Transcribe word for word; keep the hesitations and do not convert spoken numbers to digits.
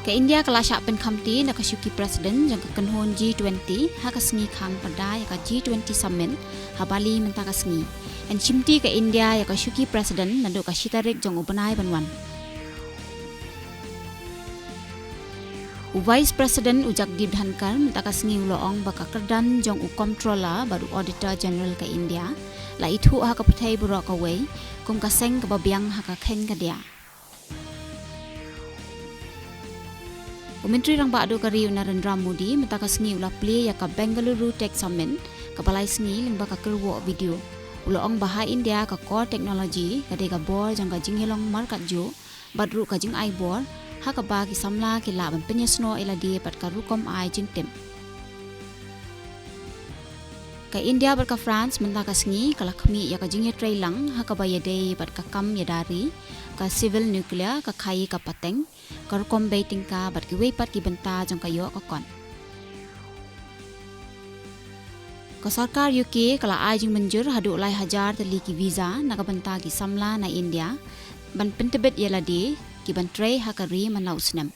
Ka India ka la shah pynkhamti na ka shuki president jong ka kynhun G twenty ha ka sngi khang pyrda ïa ka G twenty summit ha Bali mynta ka sngi. Yn shimti ka India ïa ka shuki president naduh ka shi tarik jong u bnai ban wan. U Vice President u Jagdeep Dhankhar mynta ka sngi u la ong ba ka kyrdan jong u Comptroller bad u Auditor General ka India la ithuh ha ka pyrthei baroh kawei kum ka seng kaba biang ha ka kheiñ ka dia. U Myntri Rangbah Duh ka ri u Narendra Modi mynta ka sngi u la plie ïa ka Bengaluru Tech Summit kaba lai sngi lyngba ka kyrwoh video. U la ong ba ha India ka core technology ka dei ka bor jong ka jingïalong markatjuh bad ruh ka jingai bor ha kaba ki samla ki lah ban pynïasnoh ïa lade bad ka rukom ai jingtip. Ka India bad ka France mynta ka sngi ka la khmih ïa ka jingïatreilang ha kaba ïadei bad ka kam ïada ri, ka civil nuclear, ka khaïi ka pateng, ka rukom bei tyngka bad kiwei pat ki bynta jong ka ïoh ka kot. Ka sorkar U K ka la ai jingmynjur haduh lai hajar tylli ki visa na ka bynta ki samla na India ban pyntbit ïa lade ki ban trei ha ka ri man la u snem.